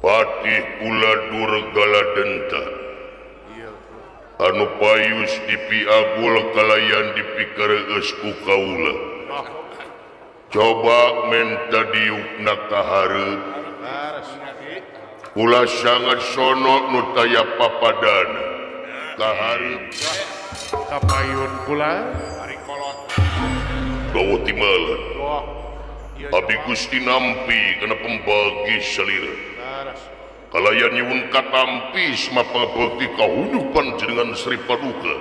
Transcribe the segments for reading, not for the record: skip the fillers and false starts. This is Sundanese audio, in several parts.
Patih kula Durgala Denta anu payus dipiagul kalayan dipikareus ku kaula. Coba menta diukna ka hareup. Kula sangat sono nu taya papadana ka hareup. Kapayun kula. Bawa timalan. Abdi Gusti nampi kana pembagi salira. Kalayan nyuwun katampi smapabekti kahudupan jenengan Sri Paduka.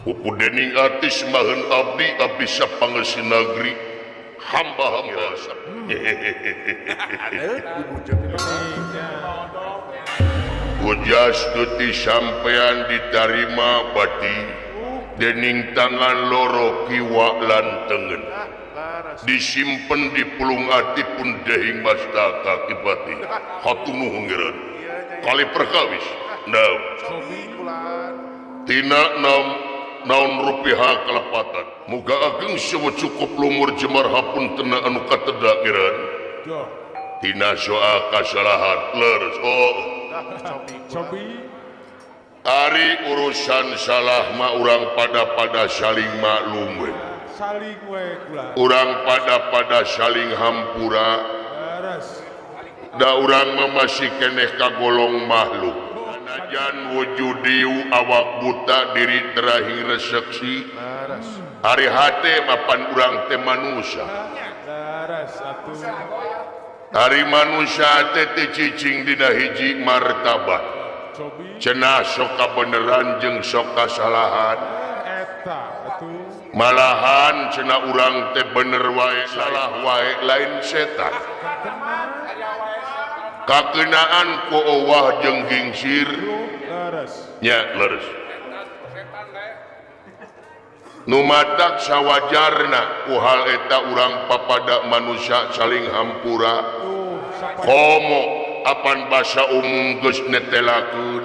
Pupu dening ati semaheun abdi abdi sapangesi nagri hamba-hamba. Ujas tuti sampean ditarima bati dening tangan loro kiwa lan tengen. Disimpen di pulung ati pun dehing mastaka kibati hatunuhun ngeran kali perkawis naon tina naon rupiah kalepatan muga ageng sewa cukup lumur jemar hapun tena anu kateda ngeran tina soal kasalahan leres oh ari urusan salah mah urang pada saling maklum we. Urang pada saling hampura da urang mah masih keneh kagolong makhluk sanajan wujudiu awak buta diri terakhir reseksi ari hate mapan urang teh manusia ari manusia teh teu cicing dina hiji martabat cenah sok kabeneran jeung sok kasalahan malahan cenah urang teh bener wae salah wae lain setan kakenaan ku owah jeung gingsir nya leres nu matak sawajarna ku hal eta urang papada manusia saling hampura komo apan basa umum geus netelakeun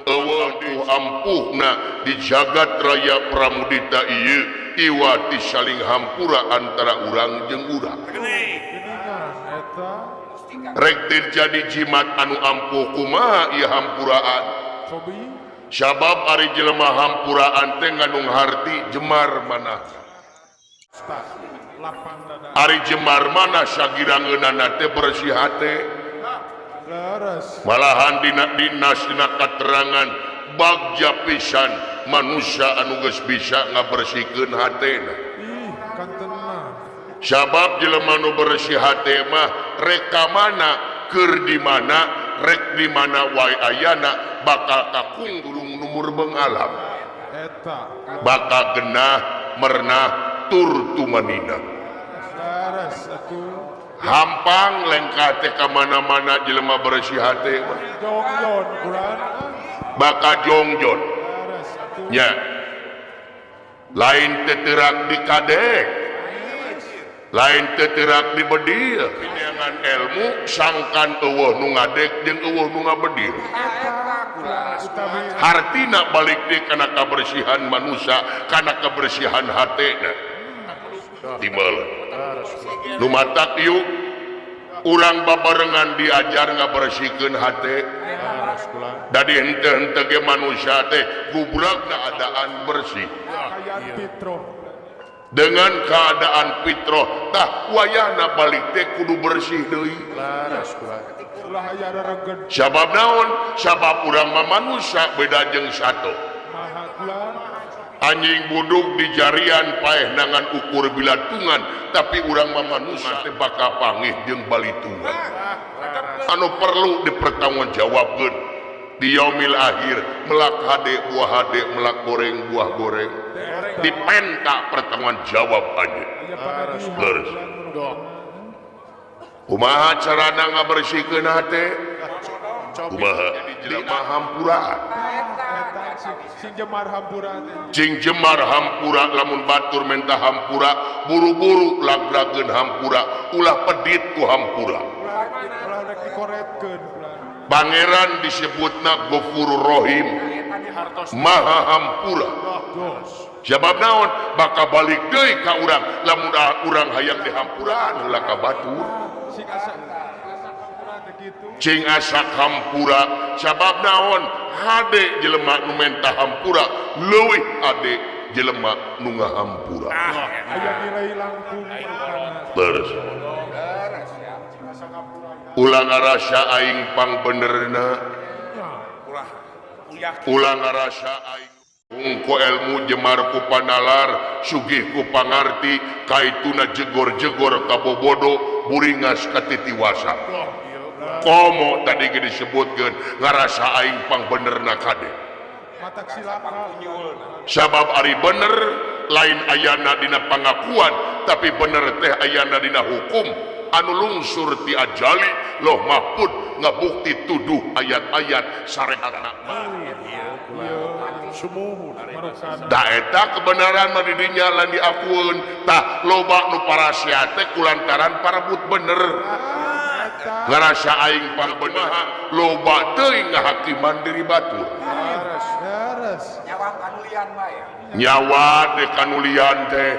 eueuh ampuhna di jagat raya Pramudita ieu iwati saling hampura antara urang jeung urang rek terjadi jimat anu ampuh kumaha ieu hampuraan sabab ari jelema hampuraan teh ngandung harti jemar mana ari jemar mana sagirangeunana teh bersih hate malahan dina dinas dina katerangan bagja pisan manusia anu geus bisa ngabersihkeun hatena sabab jelema nu bersih hate mah rek ka mana keur di mana rek di mana wae ayana bakal kakungdurung numur bengalam bakal genah merenah tur tumanina hampang lengkah teh ka mana-mana jelema bersih hate mah bakal jongjon nya lain teterak di kadek lain teterak di bedil dengan ilmu sangkan eueuh nu ngadek jeung eueuh nu ngabedil hartina balik deui kana kabersihan manusia kana kebersihan hatena timbal nu matak yuk urang babarengan diajar ngabersihkeun hate dadi henteu-henteu ge manusia teh gubrak keadaan bersih dengan keadaan fitrah tah wayahna balik teh kudu bersih deui sabab naon sabab urang mah manusia beda jeung sato anjing buduk di jarian paeh nangan ukur bilatungan tapi urang mah manusia teh bakal pangih jeung balitungan anu perlu dipertanggungjawabkeun di yaumil akhir melak hade buah hade melak goreng buah goreng dipenta pertanggungan jawab aja leres kumaha carana ngabersihkeun hate kumaha jelema hampuraan cing jemar hampura lamun batur menta hampura buru-buru lag-lageun hampura ulah pedit ku hampura Pangeran disebutna Ghafurur Rahim Maha Hampura. Sebab naon bakal balik deui ka urang lamun urang hayang dihampuraan heula ka batur. Cing asa hampura sabab naon hade jelema nu menta hampura leuwih hade jelema nu ngahampura. Aya nilai langkung. Terus ulah ngarasa aing pang benerna, ulah ngarasa aing ku ilmu jemar ku panalar sugih ku pangarti kaituna jegor-jegor kabobodo buringas katitiwasa. Komo tadi ge disebutkeun ngarasa aing pang benerna kade. Sabab ari bener lain ayana dina pangakuan tapi bener teh ayana dina hukum anu lungsur ti ajali Loh Mahfud ngabukti tuduh ayat-ayat syariatna. Da eta kebenaran mah di dinya lan diakueun tah loba nu parasiat teh kulantaran parebut bener. Ngarasa aing pang bener loba teuing ngahakiman diri batur. Nyawa de kanulian teh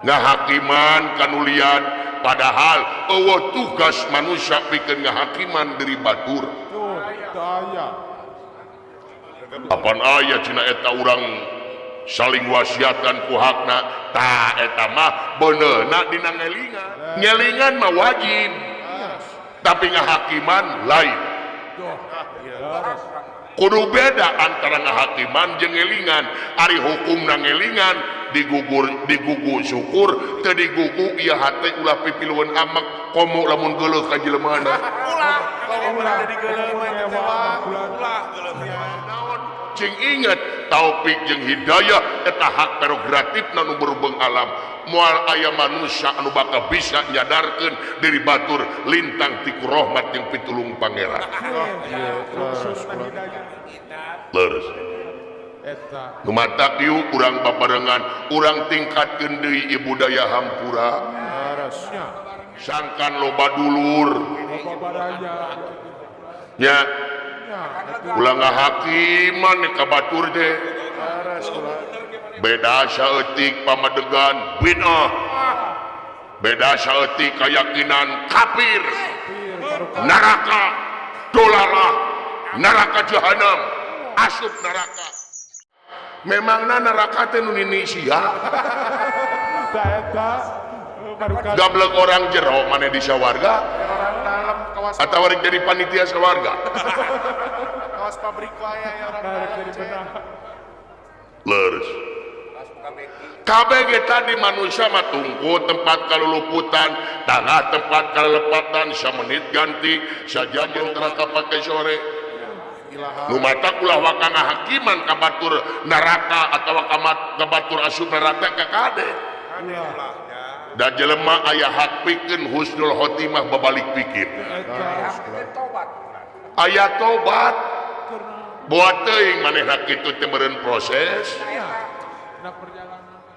ngahakiman kanulian padahal eueuh tugas manusia pikeun ngahakiman diri batur. Apan aya cenah eta urang saling wasiatan ku hakna tah eta mah beuneuhna dina ngelingan. Ngelingan mah wajib tapi ngahakiman lain. Kudu beda antara ngahakiman jeung ngelingan. Ari hukumna ngelingan digugur digugu syukur teu digugu ieu hate ulah pipilueun amek komo lamun geuleuh ka jelemana. Cing inget taufik jeung hidayah eta hak prerogatifna nu berhubung alam. Moal aya manusia anu bakal bisa nyadarkeun diri batur lintang ti ku rahmat jeung pitulung Pangeran. Leres. Nu matak dieu urang babarengan urang tingkatkeun deui budaya hampura. Sangkan loba dulur. Nya ulah ngahakiman ka batur teh. Beda saeutik pamadegan bid'ah, beda saeutik keyakinan kafir, neraka dolalah, neraka jahanam, asup neraka. Memangna neraka teh nu nini sia. Gablek orang jero maneh di sawarga atau rek jadi panitia sawarga. Kawas pabrik wae aya orang dalam. Leres. KBG tadi manusia mah tungku tempat kaluluputan, tanah tempat kalelepatan, samenit ganti, sajam neraka pake sore. Nu matak ulah waka ngahakiman ka batur neraka atawa ka batur asup neraka ka kade. Da jelema aya hak pikeun husnul khotimah babalik pikir. Aya tobat. Buat teuing manehna kitu teh meureun proses.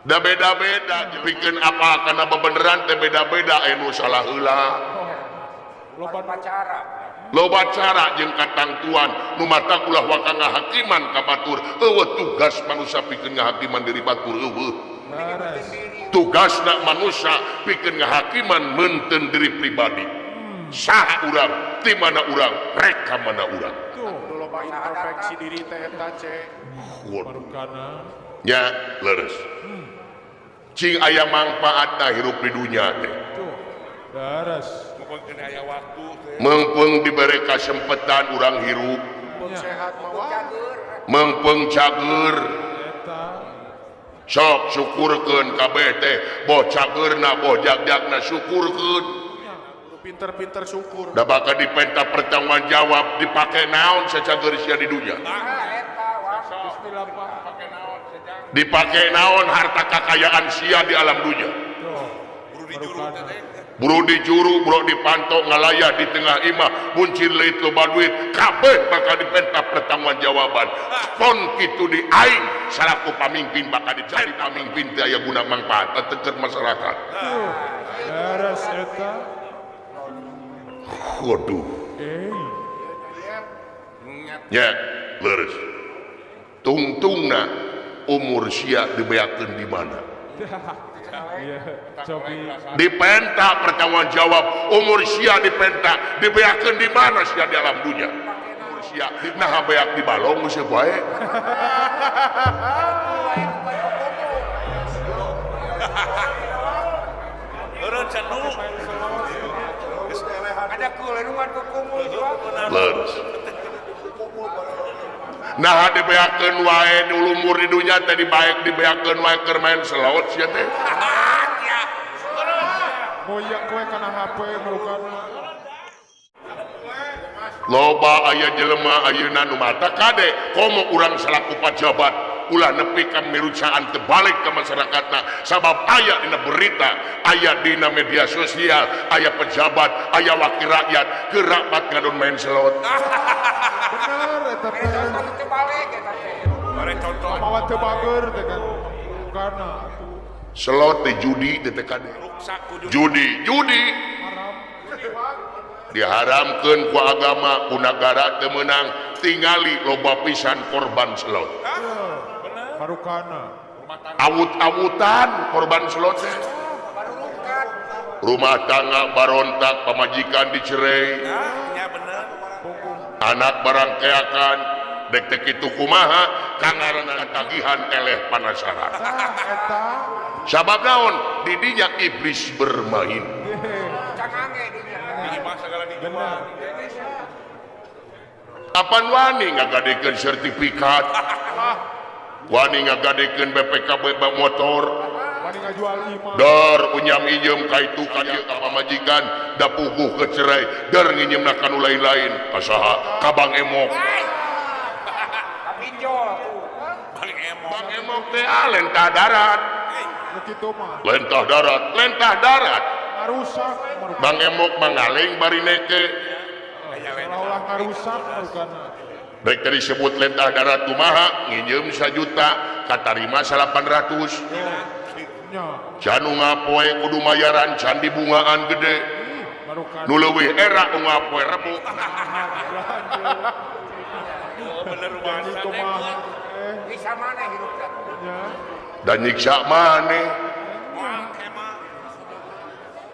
Da beda-beda pikeun apa kana bebeneran teh beda-beda aya nu salah heula. Loba cara jeung katangtuan nu matak ulah waka ngahakiman ka batur. Eueuh tugas manusia pikeun ngahakiman diri batur eueuh. Tugasna manusia pikeun ngahakiman meunteun diri pribadi. Saha urang, ti mana urang, rek ka mana urang. Loba introspeksi diri teh eta ce. Nya leres. Cing aya mangpaatna hirup di dunya teh. Meungpeung dibere kasempetan urang hirup. Meungpeung cager. Sok syukurkeun kabeh teh, boh cageurna boh jagjagna syukurkeun. Pinter-pinter syukur. Da bakal dipenta pertanggungan jawab dipake naon sacager sia di dunya. Dipake naon harta kakayaan sia di alam dunya. Buru dijuru, buru dipantok ngalayah di tengah imah, buncir leuit loba duit, kabeh bakal dipenta pertanggungan jawaban. Pon kitu di aing salaku pamimpin bakal dicari pamimpin teu aya guna mangfaat teu masyarakat. Beres eta. Waduh. Ya, leres. Tungtungna Umur sia dibeakeun di mana? Dipenta pertanggung jawab umur sia dipenta dibeakeun di mana sia di alam dunia? Umur sia nah beak di balong geus bae. Nah dibeakeun wae nu lumur di dunya teh dibaek dibeakeun wae keur main selot sia teh. Moyak we kana HP merukana. Loba aya jelema ayeuna nu mata kade komo urang salaku pajabat ulah nepi ka mirucaan teu balik ka masyarakatna sabab aya dina berita, aya dina media sosial, aya pejabat, aya wakil rakyat keur rapat ngadon main selot. Bener eta teh. Mawa teu bager teh kan. Karena selot teh judi teh kade. Judi, judi. Diharamkeun ku agama, ku nagara teu meunang, tingali loba pisan korban selot. Marukana. Awut-awutan korban selot teh. Rumah tangga barontak, pamajikan dicerai. Anak barangkeakan, dek teh kitu kumaha kangarenan tagihan eleh panasaran. Sabab naon? Di dinya iblis bermain. Kapan wani ngagadekeun sertifikat? Wani ngagadekeun BPKB motor? Dor unyam inyem ka itu ka dieu ka pamajikan da puguh kecerai, der nginyeumna ka nu lain-lain. Ka saha? Ka Bang Emok. Bang Emok teh lentah darat. Lentah darat, lentah darat. Bang Emok mangaling bari neke. Rek teh disebut lentah darat kumaha? Nginjeum 1 juta, katarima 800. Can unggal poe kudu mayaran, can dibungaan gede. Nu leuwih era unggal poe Rebo. Dan nyiksa maneh.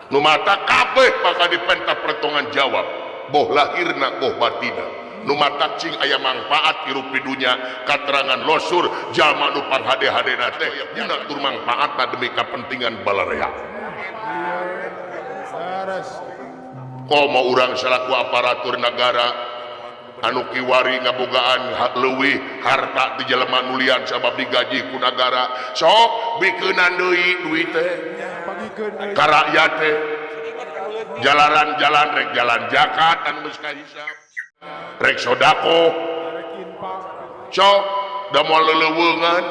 Nu mata kabeh bakal dipenta pertongan jawab, boh lahirna boh batina. Nu mata cing aya mangfaat hirup di dunya, katerangan losur jalma nu panghade-hadena teh guna tur mangfaatna demi kepentingan balarea. Komo urang salaku aparatur nagara anu kiwari ngabogaan leuwih harta di jelema nu lian sabab digaji ku nagara, sok bikeunan deui duit teh ka rakyat teh. Jalaran-jalan rek jalan zakat anu geus kahisap, rek sodako, sok da moal leleuweungan.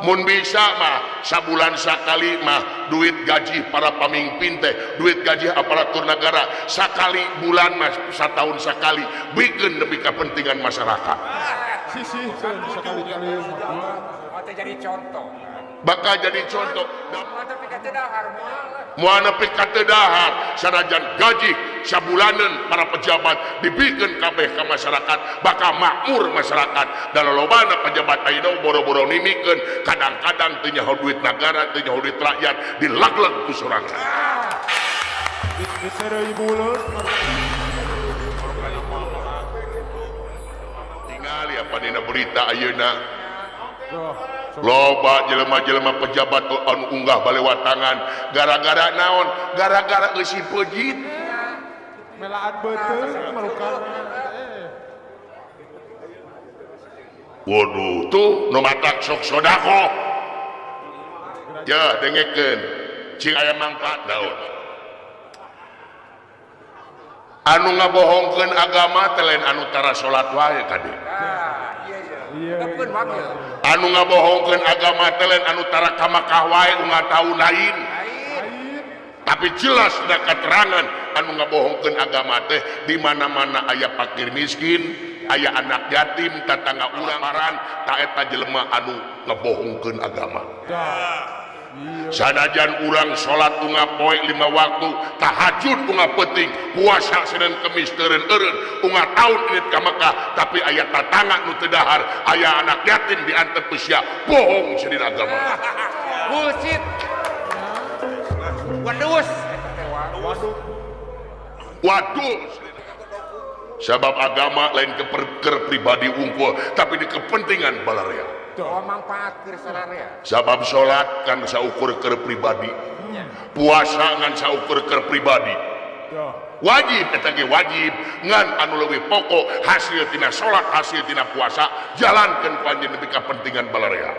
Mun bisa mah sabulan sakali mah duit gaji para pamimpin teh, duit gaji aparatur negara sakali bulan mah satahun sakali bikeun demi kepentingan masyarakat. Sisihkeun sakali-kali mah jadi contoh. Bakal jadi contoh. Moal nepi ka teu dahar sanajan gaji sabulaneun para pejabat dibikeun kabeh ka masyarakat, bakal makmur masyarakat. Dan lolobana pejabat ayeuna boro-boro nimikeun, kadang-kadang teu nyaho duit nagara, teu nyaho duit rakyat, dilagleg ku sorangan. Tingali apa dina berita ayeuna. Loba jelema-jelema pejabat anu unggah balewatangan gara-gara naon? Gara-gara eusi peujit. Melaan beuteung malukan. Waduh, tuh nu matak sok sodako. Ya, dengekeun. Cing aya mangfaat naon? Anu ngabohongkeun agama teh lain anu tara salat wae tadi. Anu ngabohongkeun agama teh lain anu tara ka Makkah wae unggal taun lain. Tapi jelas da keterangan anu ngabohongkeun agama teh di mana-mana aya fakir miskin, aya anak yatim, tatangga urang maran, ta eta jelema anu ngebohongkeun agama. Sanajan urang salat unggal poe 5 waktu, tahajud unggal peuting, puasa Senin Kemis teureun-eureun, unggal taun indit ka Mekah, tapi aya tatangga nu teu dahar, aya anak yatim diantep ku sia, bohong sia dina agama. Bullshit. Waduh. Waduh. Sabab agama lain keur pribadi unggul, tapi di kepentingan balarea. Oh, manfaat keur sararea. Sabab salat kan saukur keur pribadi. Puasa ngan saukur keur pribadi. Wajib eta ge wajib ngan anu leuwih pokok hasil tina salat, hasil tina puasa jalankeun ku anjeun nepi ka kepentingan balarea.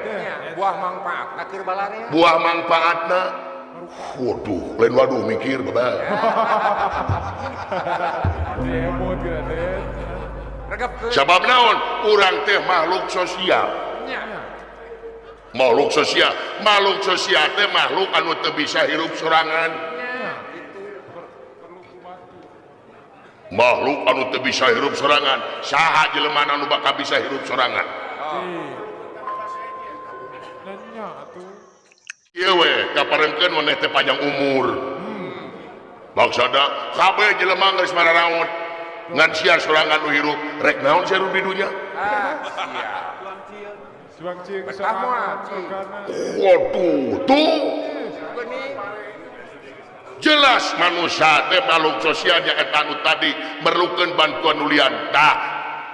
Buah manfaatna keur balarea. Buah manfaatna. Waduh, lain waduh mikir bapak. Sabab naon? Urang teh makhluk sosial. Makhluk sosial, makhluk sosial teh makhluk anu teu bisa hirup sorangan. Makhluk anu teu bisa hirup sorangan, saha jelema anu bakal bisa hirup sorangan? Ieu we kaparengkeun maneh teh panjang umur. Maksudna kabeh jelema geus mararaot ngan sia sorangan nu hirup, rek naon sia di dunya? Waduh, tuh jelas manusia teh makhluk sosialnya eta anu tadi merlukeun bantuan nulian. Tah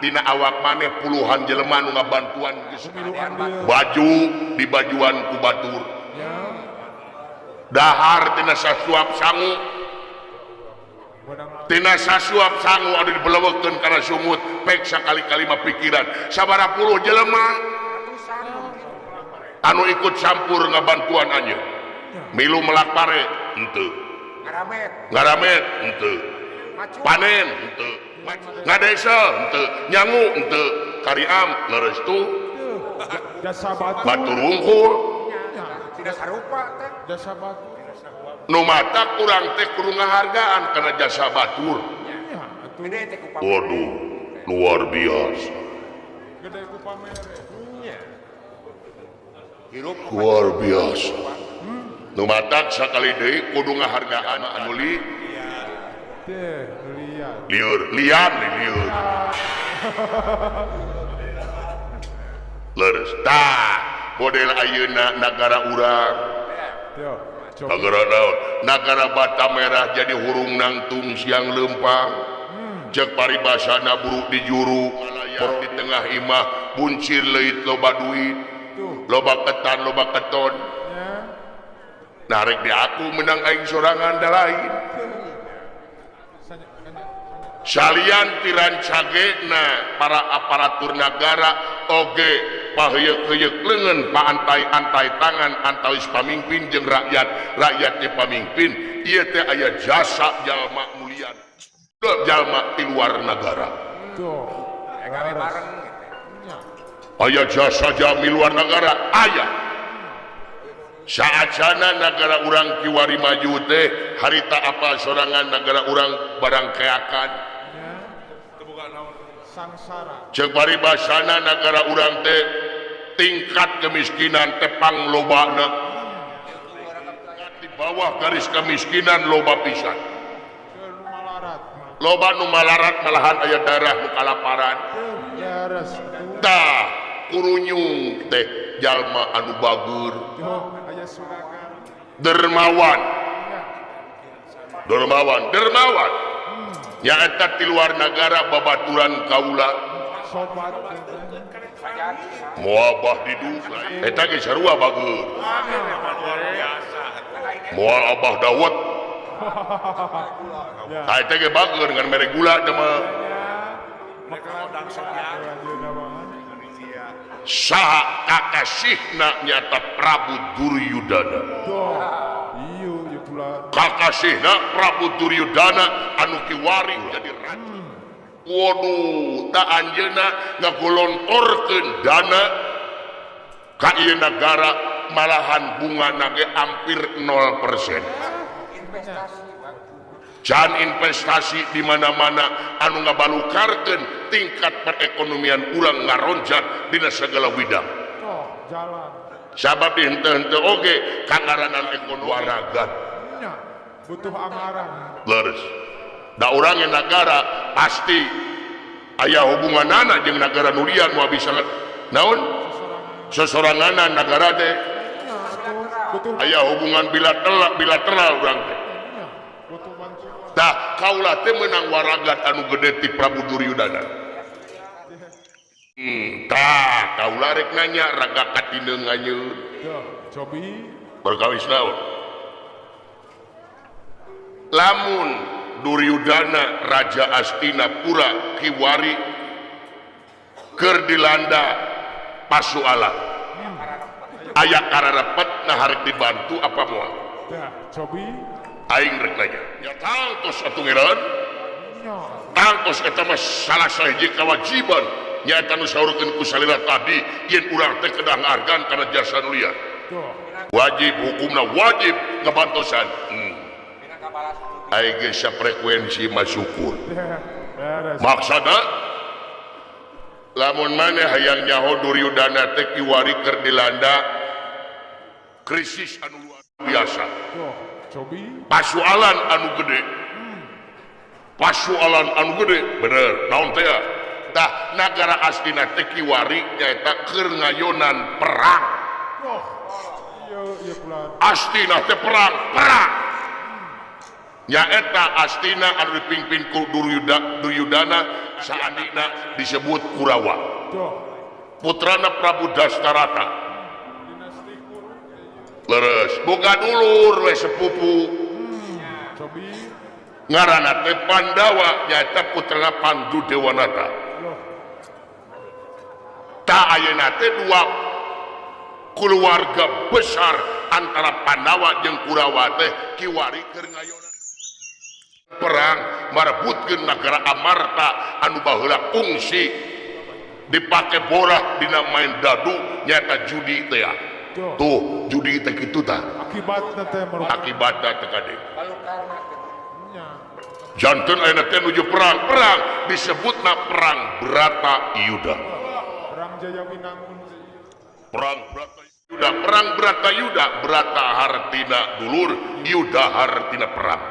dina awak maneh puluhan jelema nu ngabantuan geus baju dibajuan ku batur. Dahar tina sasuap sangu, tina sasuap sangu anu dibeleweukeun kana sungut pek sakali-kali mah pikiran sabaraha puluh jelema anu ikut campur ngabantuan anjeun milu melak pare henteu, ngaramet henteu, panen henteu, ngadesa henteu, nyangu henteu, kariam leres tuh batur wungkul tidak sarupa teh jasa batur. Nu mata kurang teh kudu ngahargaan kana jasa batur. Waduh, luar biasa. Luar biasa. Nu matak sakali deui kudu ngahargaan anu lieur, lian lieur. Leres tah model ayeuna nagara urang. Nagara naon? Nagara Bata Merah jadi hurung nangtung siang leumpang. Ceuk paribasana buruk di juru, Malaya di tengah imah, buncir leuit loba duit, loba ketan, loba keton. Narek di aku menang aing sorangan da lain. Salian tirancagena para aparatur nagara oge paheuyeuk-heuyeuk leungeun paantai-antai tangan antawis pamimpin jeung rakyat, rakyatnya pamimpin ieu teh aya jasa jalma mulian jalma ti luar nagara. Aya jasa jalmi luar nagara aya. Saacana nagara urang kiwari maju teh harita apa sorangan nagara urang barang keakan. Ceuk paribasana nagara urang teh tingkat kemiskinan teh panglobana di bawah garis kemiskinan loba pisan. Loba nu malarat malahan aya daerah nu kalaparan. Tah kurunyung teh jalma anu bagur, dermawan, dermawan, dermawan. Nyaeta ti luar nagara babaturan kaula moal abah didu eta ge sarua bagur, moal abah dawet eta ge bagur ngan mere gula teh mah. Saha kakasihna nyata Prabu Duryudana. Kakasihna Prabu Duryudana anu kiwari jadi raja. Waduh, tak anjeunna ngagolontorkeun dana ka ieu nagara malahan bungana ge hampir 0%. Can investasi di mana-mana anu ngabalukarkeun tingkat perekonomian urang ngaronjat dina segala widang. Sabab di henteu-henteu oge kangaranan ekonomi waragat. Nya, butuh anggaran. Leres. Da urang yang negara pasti aya hubunganana jeung negara nu lian moal bisa naon? Sesoranganan negara teh. Nya, atuh butuh Aya hubungan bilateral bilateral urang teh. Nya, butuh bantuan. Tah kaula teh meunang waragat anu gede ti Prabu Duryudana. Tah kaula rek nanya raga katineung anjeun. Tuh, cobi. Perkawis naon? Lamun Duryudana Raja Astinapura kiwari keur dilanda pasualan. Aya kararepet nah harek dibantu apa moal? Tah, cobi. Aing rek nanya. Ya tangtos atuh ngeran. Nya. Tangtos eta mah salah sahiji kewajiban nyaeta nu saurkeun ku salira tadi yen urang teh kedah ngahargaan kana jasa nu lian. Tuh. Wajib hukumna wajib ngabantosan. Aing geus frekuensi mah syukur. Beres. Maksana lamun maneh hayang nyaho Duryudana teh kiwari keur dilanda krisis anu luar biasa. Tuh, cobi. Pasualan anu gede. Pasualan anu gede, bener. Naon teh ya? Tah nagara Astina teh kiwari nyaeta keur ngayonan perang. Tuh. Ieu ieu pula. Astina teh perang, perang. Nyaeta Astina anu dipimpin ku Duryudana saadina disebut Kurawa. Tuh. Putrana Prabu Dastarata. Dinasti Kuru. Leres, boga dulur we sepupu. Cobi. Ngaranna teh Pandawa nyaeta putrana Pandu Dewanata. Loh. Tah ayeuna teh dua keluarga besar antara Pandawa jeung Kurawa teh kiwari keur ngayonan perang marebutkeun nagara Amarta anu baheula kungsi dipake borah dina main dadu nyaeta judi teh ya. Tuh. Tuh judi teh kitu tah. Akibatna teh merupakan Akibatna teh kade. Nya. Janten ayeuna teh nuju perang, perang disebutna perang Brata Yuda. Perang Jaya Winangun. Perang Brata Yuda, perang Brata Yuda, Brata hartina dulur, Yuda hartina perang.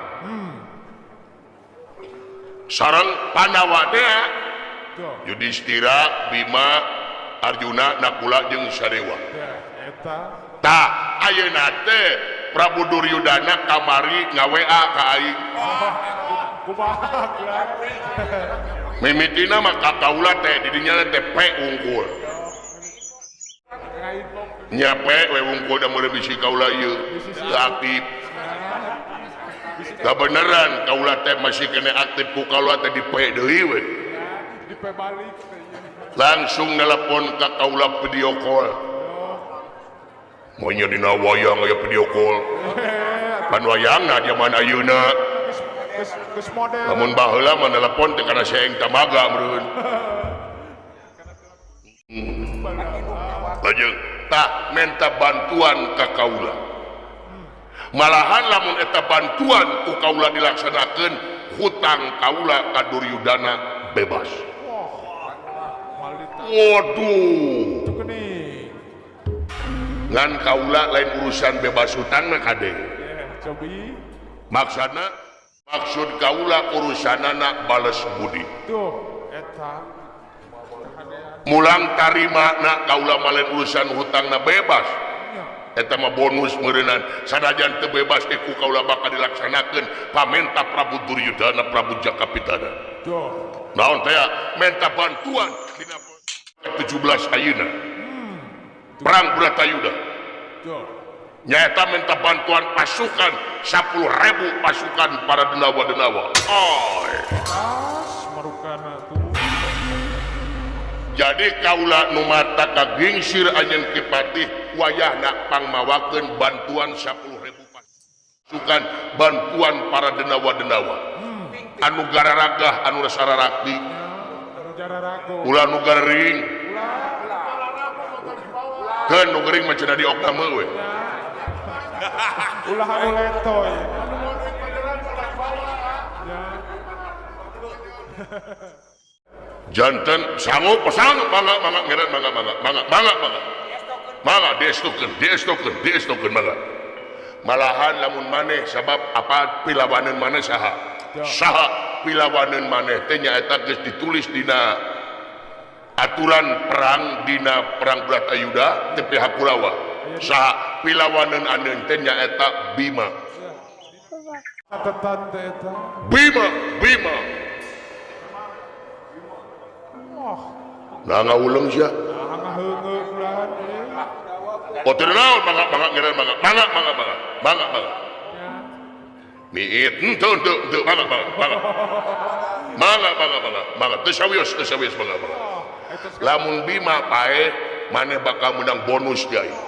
Sareng Pandawa teh Tuh. Yudhistira, Bima, Arjuna, Nakula jeung Sadewa. Tah, eta. Tah ayeuna teh Prabu Duryudana kamari nga-WA ka aing. Kumaha kula? Mimitina mah ka kaula teh di dinya teh P unggul. Nya P we unggul da meureun bisi kaula ieu teu aktif. Da beneran kaula teh masih kena aktif ku kaula teh di P deui we. Di P balik teh ieu. Langsung nelpon ka kaula video call. Monya dina wayang aya video call. Pan wayangna zaman ayeuna. Geus geus model. Lamun baheula mah nelpon teh kana seeng tamaga meureun. Lajeng tah menta bantuan ka kaula. Malahan lamun eta bantuan ku kaula dilaksanakeun, hutang kaula ka Duryudana bebas. Waduh. Ngan kaula lain urusan bebas hutang mah kade. Cobi. Maksana maksud kaula urusanana bales budi. Tuh eta. Mulang tarima na kaula mah lain urusan hutangna bebas. Eta mah bonus meureunan sanajan teu bebas teh ku kaula bakal dilaksanakeun pamenta Prabu Duryudana Prabu Jakapitana. Tuh. Naon teh menta bantuan dina 17 ayeuna. Perang Bratayuda. Tuh. Nyaeta minta bantuan pasukan 10.000 pasukan para denawa-denawa. Oi. Marukana tuh. Jadi kaula nu mata kagingsir anjeun Ki Patih wayahna pangmawakeun bantuan 10.000 pasukan bantuan para denawa-denawa. Anu gararagah anu sararakti. Ulah nu garing. Keun nu gering mah cenah diokname we. Ulah anu letoy. Janten sanggup, sanggup, mangga, mangga, ngeren, mangga, mangga, mangga, mangga, mangga. Mangga diestukeun, diestukeun, diestukeun mangga. Malahan lamun maneh sabab apa pilawaneun maneh saha? Saha pilawaneun maneh teh nyaeta geus ditulis dina aturan perang dina perang Bratayuda teh pihak Kurawa. Saha pilawaneun aneun teh nyaeta Bima. Bima, Bima. Nah ngawuleng sia. Oh teu naon mangga mangga ngeureun mangga mangga mangga mangga mangga mangga. Miit henteu henteu henteu mangga mangga mangga. Mangga mangga mangga mangga teu sawios mangga mangga. Lamun Bima paeh maneh bakal menang bonus di aing.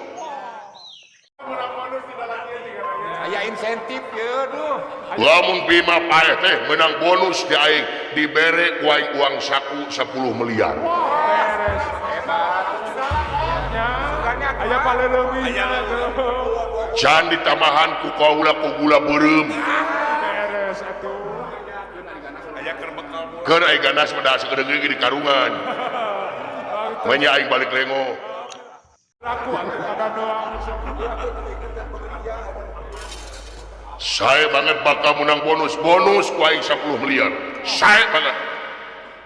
Aya insentif ye duh. Lamun Bima paeh teh menang bonus di aing dibere ku aing uang saku 10 miliar. Hebat. Aya paleuleungih. Can ditamahan ku kaula ku gula beureum. Beres atuh. Aya keur bekal. Keur aing ganas mah da sakedeung di karungan. Manya aing balik lengo. Laku atuh doang. Saya banget bakal menang bonus, bonus ku aing 10 miliar. Saya banget.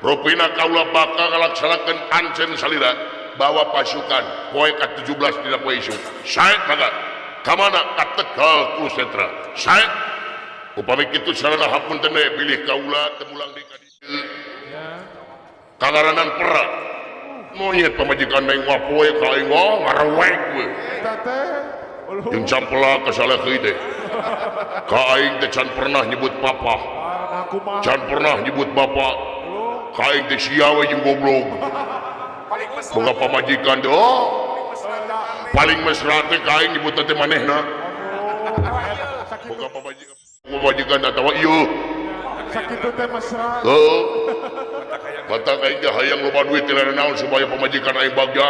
Rupina kaula bakal ngalaksanakeun ancen salira bawa pasukan poe ka-17 dina poe isuk. Saya banget. Ka mana? Ka Tegal Kurusetra. Saya upami kitu sarana hapunten we bilih kaula teu mulang deui ka dieu. Kangaranan perang. Monyet pamajikan aing mah poe ka aing mah ngarewek we. Eta teh jeung campela kasalahkeun teh. Ka aing teh can pernah nyebut papa. Can pernah nyebut bapak. Ka aing teh sia we jeung goblok. Boga pamajikan teh oh. Paling mesra teh ka aing nyebut teh manehna. Boga pamajikan pamajikan atawa ieu. Sakitu teh mesra. Heuh. Mata aing teh hayang loba duit teh naon supaya pamajikan aing bagja.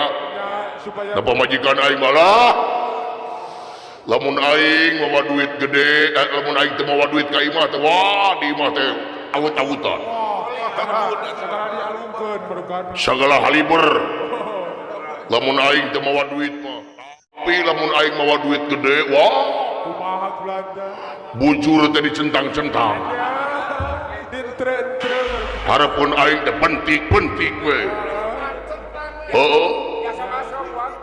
Supaya Da pamajikan aing malah lamun aing mawa duit gede, lamun aing teu mawa duit ka imah teh wah di imah teh awut-awutan. Sagala haliber. Lamun aing teu mawa duit mah. Tapi lamun aing mawa duit gede, wah kumaha belanja. Bujur teh dicentang-centang. Hareupeun aing teh pentik-pentik we. Heeh.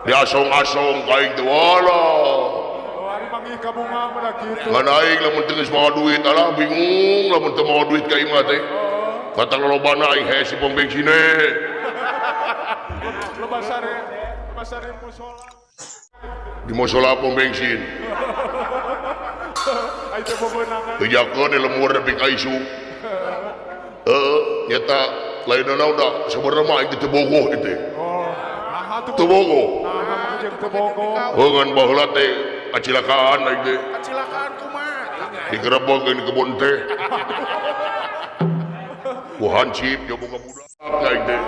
Diasong-asong ka aing teh walah. Ngan aing lamun teu geus mawa duit alah bingung lamun teu mawa duit ka imah teh. Kata lolobana aing hese pom bensin. Loba sare musola. Di musola pom bensin. Aing teh bebenangan. Bejakeun di lemur nepi ka isuk. Heeh, nyata lain naon da sabenerna mah aing teh teu bogoh ieu teh. Oh, naha teu Teu bogoh. Naha jeung teu bogoh. Heuh ngan baheula teh kacilakaan aing teh. Kacilakaan kumaha? Digerebek di kebun teh. Ku hansip jeung boga budak aing teh.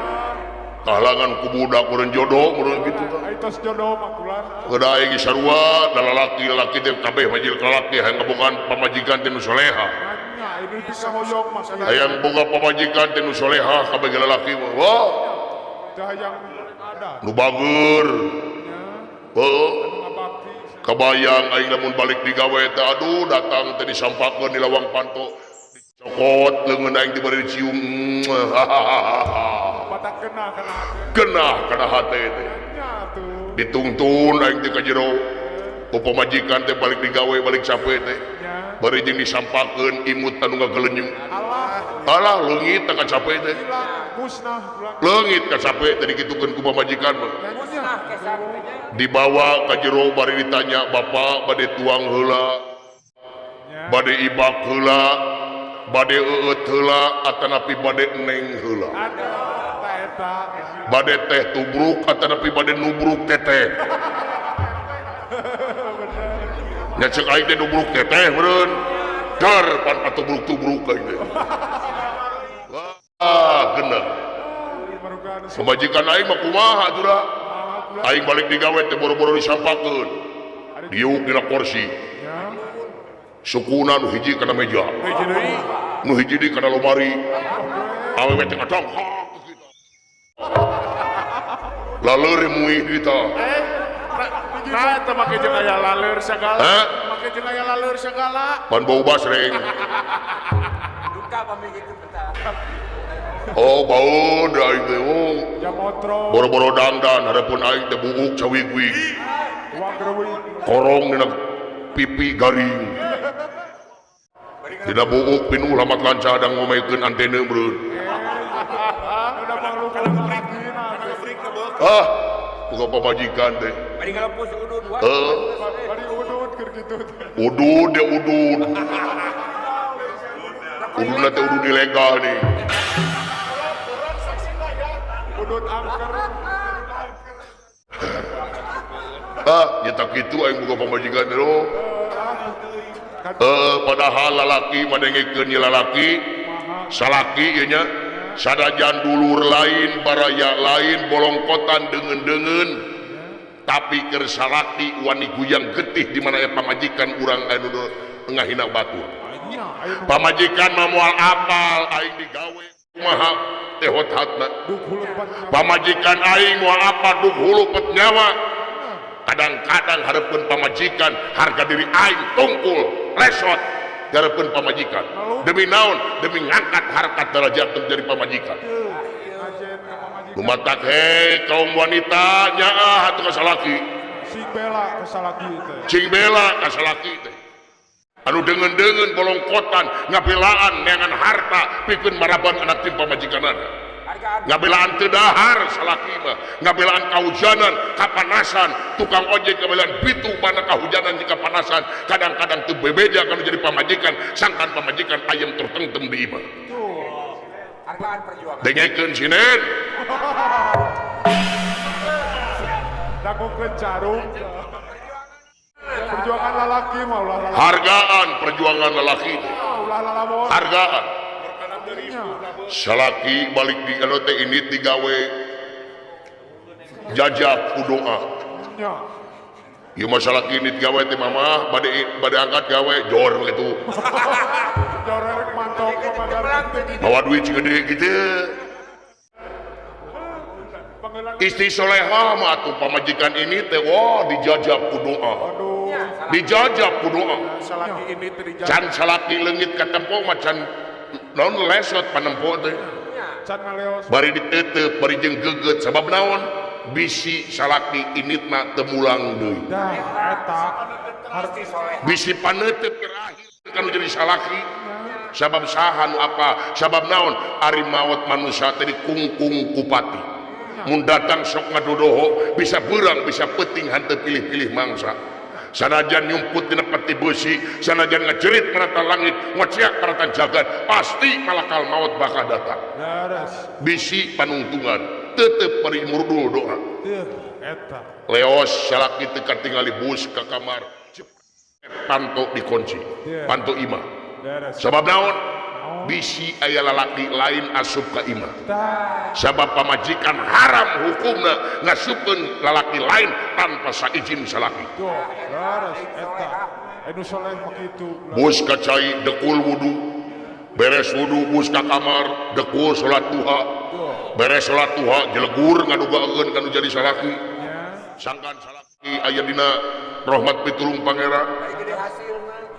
Kahalangan ku budak meureun jodoh meureun kitu tah. Ai tos jodoh mah kulan. Kedah aing geus sarua da lalaki-lalaki teh kabeh majil lalaki hayang ngabogaan pamajikan teh nu soleha. Nya ini bisa hoyong mah Hayang boga pamajikan teh nu soleha kabeh lalaki mah. Wah. Teu hayang ada. Nu bager. Heuh. Kabayang aing lamun balik digawe teh aduh datang teh disampakeun di lawang panto. Dicokot leungeun aing teh bari dicium. Batak kena kana hate. Kena kana hate teh. Nya atuh. Ditungtun aing teh ka jero. Ku pamajikan teh balik digawe balik capek teh. Bari jeung disampakeun imut anu ngagelenyem. Alah. Alah leungit teh kacape teh. Musnah. Leungit kacape teh dikitukeun ku pamajikan mah. Musnah kesan teh nya. Dibawa ka jero bari ditanya bapak bade tuang heula. Bade ibak heula, bade eueut heula atanapi bade neng heula. Aduh, ta eta. Bade teh tubruk atanapi bade nubruk teteh. Nya ceuk aing teh nubruk teteh meureun. Dar pan patubruk-tubruk aing teh. Wah, geuneuh. Pamajikan aing mah kumaha atuh da? Aing balik digawe teh boro-boro disampakeun. Diuk dina kursi. Sukuna nu hiji kana meja. Nu hiji deui kana lomari. Awewe teh ngadonghak kitu. Laleureum muih kita. Nah, eta make jeung aya laleur sagala. Make jeung aya laleur sagala. Pan bau basreng. Duka pami kitu betah. Oh, bau aing teh. Oh. Boro-boro dangdan hareupeun aing teh buuk cawigwig. Korong dina pipi garing. Dina buuk pinuh lamat lanca dang ngomekeun antena meureun. Ah, buka pamajikan teh. Bari ngalepus udud wae. Bari udud keur kitu. Udud ya udud. Ududna teh udud ilegal nih. Udud angker. Ah, nyata kitu aing boga pamajikan teh. Padahal lalaki madengekeun ieu lalaki, salaki ieu nya sanajan dulur lain, baraya lain, bolongkotan deungeun-deungeun, tapi keur salaki wani guyang getih di mana aya pamajikan urang anu ngahina batur. Pamajikan mah moal apal aing digawe kumaha teh hothatna. Pamajikan aing moal apal dug hulu pet nyawa. Kadang-kadang hareupeun pamajikan harga diri aing tungkul resot hareupeun pamajikan. Demi naon? Demi ngangkat harkat derajat menjadi pamajikan. Lumatak he kaum wanita nyaah atuh ka salaki. Cing bela ka salaki teh. Cing bela ka salaki teh. Anu deungeun-deungeun bolongkotan ngabelaan neangan harta pikeun maraban anak tim pamajikanana. Ngabelaan teu dahar salaki mah, ngabelaan kahujanan, kapanasan, tukang ojek ngabelaan bitu mana kahujanan jeung kapanasan, kadang-kadang teu bebeja kana jadi pamajikan, sangkan pamajikan ayam tertengtem di imah. Hargaan perjuangan. Dengekeun sinen. Dagokeun carung. Perjuangan lalaki mah ulah lalaki. Hargaan perjuangan lalaki. Ulah lalamon. Hargaan. Salaki balik di anu teh ini digawe jajab ku doa. Ieu mah salaki ini digawe teh mamah bade angkat gawe jor kitu. Jor rek mantok bawa duit gede kitu. Istri soleha mah atuh pamajikan ini teh wah dijajab ku doa. Dijajab ku doa. Salaki ini teh dijajab. Can salaki leungit ka tempo mah can naon lesot panempo teh. Bari diteuteup bari jeung geget sabab naon? Bisi salaki initna teu mulang deui. Dah eta bisi paneuteut terakhir kan jadi salaki. Sabab saha nu apa? Sabab naon? Ari maot manusia teh dikungkung ku pati. Mun datang sok ngadodoho bisa beurang bisa peuting hanteu pilih-pilih mangsa. Sanajan nyumput dina peti beusi, sanajan ngajerit marata langit, ngociak marata jagat, pasti malakal maut bakal datang. Bisi panungtungan, tetep bari murdul doa. Leos salaki teu katingali bus ka kamar, panto dikunci, panto imah. Sabab naon? Bisi aya lalaki lain asup ka imah. Sabab pamajikan haram hukumna ngasupkeun lalaki lain tanpa saizin salaki. Bus ka cai dekul wudu, beres wudu bus ka kamar dekul salat duha, beres salat duha jelegur ngadugaeun kanu jadi salaki. Sangkan salaki aya dina rahmat pitulung Pangeran,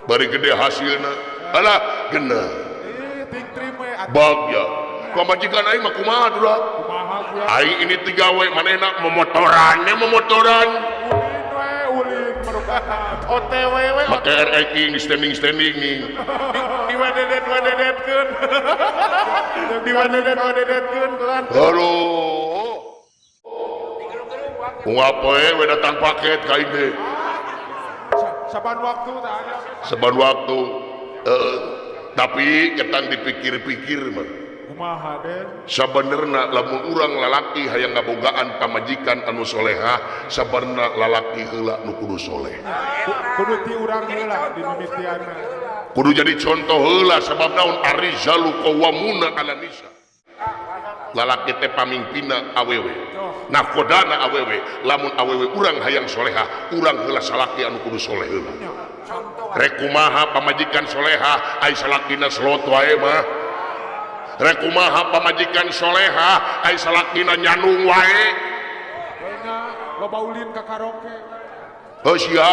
bari gede hasilna. Alah geunah. Bagya pamajikan aing mah kumaha dulah aing ini tigawe manehna memotorannya memotoran ulin we ulin OTW we make RX di standing nih di wadedet wadedetkeun di wadedet wadedetkeun kan. Aduh ungap we we datang paket ka aing teh saban waktu tah aya saban waktu. Tapi ketang dipikir-pikir mah kumaha den sabenerna lamun urang lalaki hayang ngabogaan pamajikan anu solehah sabenerna lalaki heula nu kudu soleh kudu ti urang heula dimimitianna kudu jadi contoh heula sabab naon arizalu qawwamuna 'ala nisa lalaki teh pamimpinna awewe nakodana awewe lamun awewe urang hayang solehah urang heula salaki anu kudu soleh heula. Rek kumaha pamajikan soleha ai salakina slot wae mah. Rek kumaha pamajikan soleha ai salakina nyanung wae. Nya loba ulin ka karaoke. Heuh sia.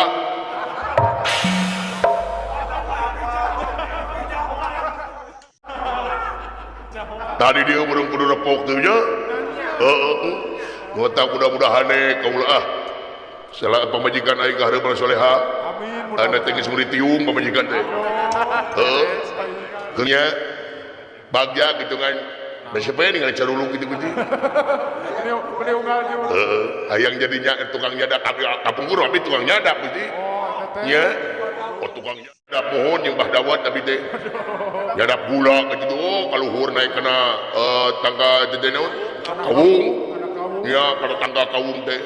Tadi dia burung kudu repok teh nya. Heeh. Nu tah mudah-mudahan kaula ah. Salah pamajikan aing kahareupan soleha. Amin. Anda teh geus meuli tiung pamajikan teh. Heeh. Nya bagja gitu kan. Siapa yang ningali carulung gitu gitu. Ini unggal jeung. Heeh, hayang jadi tukang nyadap kapungkur abdi tukang nyadap Gusti. Oh, teteh. Nya. Oh, tukang nyadap mohon jeung Bah Dawat abdi teh. Nyadap gula gitu. Oh, kaluhur naik kana tangga teh naon? Kawung. Nya kana tangga kawung teh.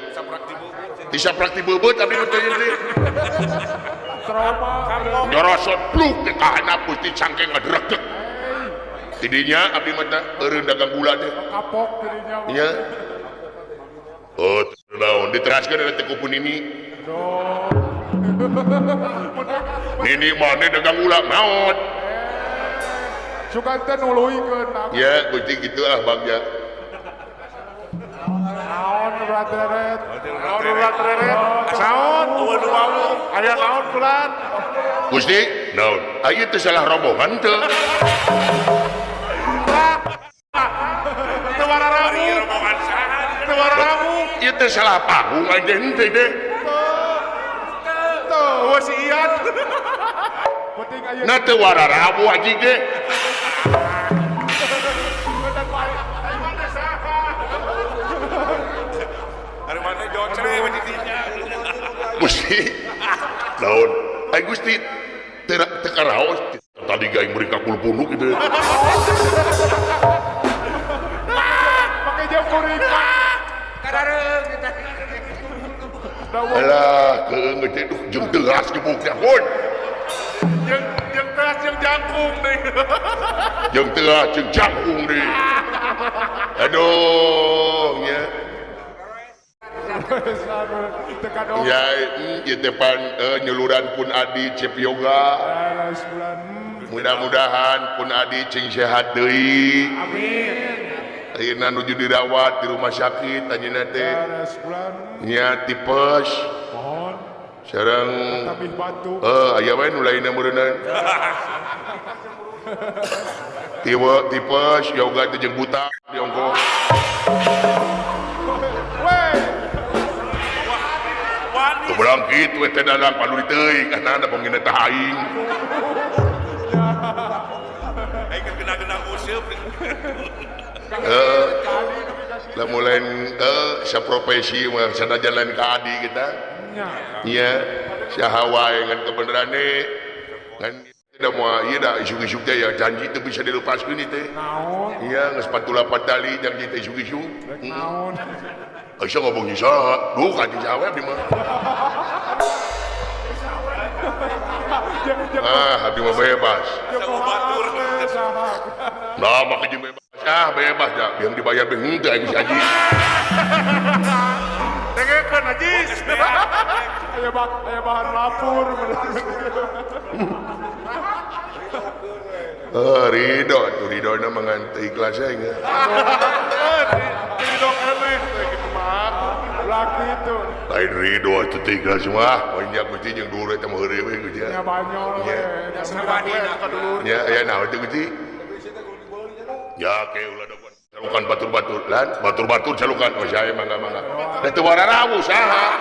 Tisaprak ti beubeut abdi nu teh teh. Trauma. Nyorosot pluk teh ka handap Gusti cangkeng ngadregdeg. Tidinya abdi mah eureun dagang gula teh. Kapok tidinya. Nya. Oh, naon diteraskeun eta teh ku pun nini. Nini mane dagang gula maot. Sugan teh nuluikeun. Ya, Gusti kitu ah bagja. Naon ulah tereret. Naon ulah tereret. Naon eueuh nu wawuh. Aya naon bulan. Gusti, naon? Aya teh salah rombongan teu. Ieu teh salah panggung aja henteu teh. Teu, si Ian. Penting aya. Na teu wararabu haji ge. Ari mana jocre we di dinya. Gusti. Naon? Ai Gusti teu karaos tadi ge aing meuri ka kulpunuk kitu. Pake jeung kuring. Alah, keung teh duh jeung teras gebuk teh pun. Jeung teras jeung jangkung deui. Jeung teras jeung jangkung deui. Aduh nya. Ya, ieu teh pan nyuluran pun Adi Cep Yoga. Mudah-mudahan pun Adi cing sehat deui. Amin. Ayeuna nuju dirawat di rumah sakit anjeunna teh. Nya tipes. Mohon. Sareng aya we nu lainna meureunna. Tiwe tipes yoga teh jeung buta di ongkoh. Teu belang kitu we teh dadang paduli teuing kana da pangina teh aing. Aing kena-kena useup. Lamun lain saprofesi mah sanajan lain ka adi kita. Nya saha wae ngan kebenerane ngan da moal ieu da isuk-isuk teh ya janji teu bisa dilepaskeun ieu teh. Naon? Nya geus 48 tali janji teh isuk-isuk. Naon? Asa ngomong jeung saha? Duh ka jeung saha we abdi mah. Ah, abdi mah bebas. Nah, maka jeung bebas. Ah, bebas dah. Yang dibayar beh henteu aing si Haji. Dengekeun Haji. Aya bahan lapur. Ridho tuh ridho na mangan teu ikhlas aing. Ridho keneh kitu mah. Ulah kitu. Lain ridho atuh teu ikhlas mah. Banyak Gusti jeung dulur eta mah heureuy we Gusti. Nya banyol we. Nya aya naon teh Gusti? Ya ke ulah da calukan batur-batur lan batur-batur calukan oh saya mangga-mangga. Da teu wararawu saha?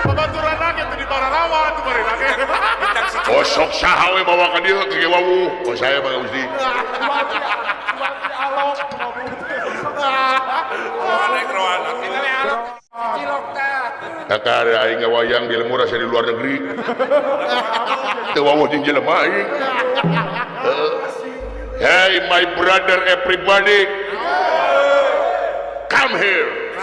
Babaturanna ge teu di bararawa atuh barina ge. Oh sok saha we bawa ka dieu ke wawuh. Oh saya mangga Gusti. Kakak aing ngawayang di lemur asa di luar negeri. Teu wawuh jeung jelema aing. Hey my brother everybody, come here.